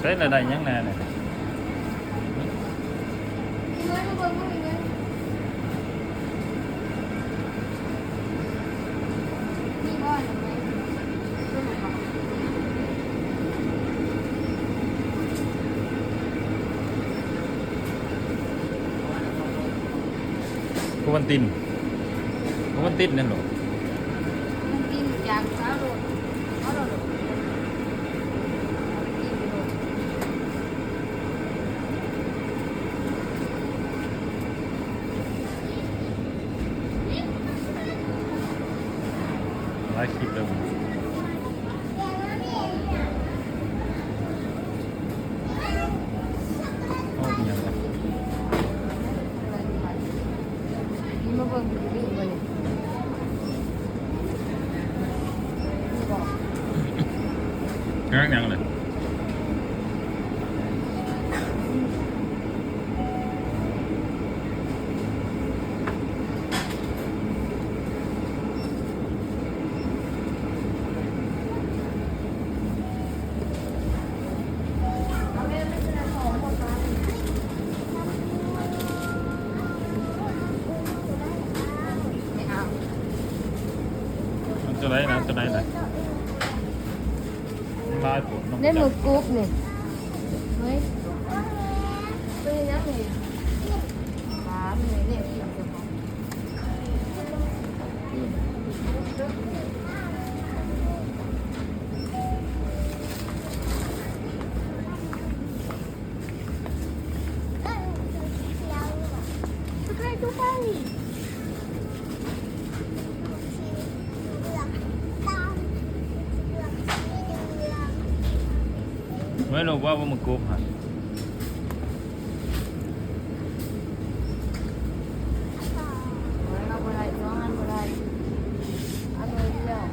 ໃຊ້ລະໄດ້ຫຍັງແດ່ນີ້? ໂຄວັນຕິນ ໂຄວັນຕິນນັ້ນເນາະ ມັນກິນຢາກເອົາໂລດ ເອົາໂລດ ກິນໂລດ. ຫຼາຍຄລິບແລ້ວ ເອົາອີ່ຫຍັງວະ? ມາເບິ່ງ ມີບໍ່ນີ້? ຫາຫຍັງລະ? ເອົາຕົວໃດນະ? ຕົວໃດນະ? ມັນຫຼາຍໂພດເນາະ ໄດ້ໝຶກກຸບນີ້ ເຮີ້ຍ ເປັນຫຍັງນີ້? ປາ ມັນໄດ້ແນວກິນເຈົ້າຂອງ. ເມື່ອລົງວ່າບໍ່ມາກົບຫັ້ນ ເອົາບໍ່ໄດ້ ສອງອັນບໍ່ໄດ້ ເອົາໜ່ວຍດຽວ.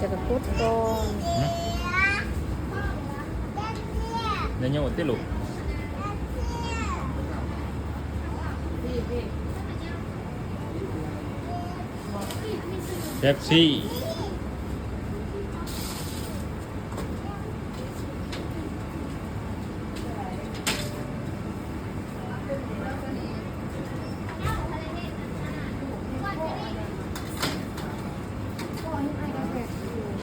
ຈະກະກົດກ່ອນ ຢ່າໂຍດຕິລູກ. ເປັບຊີ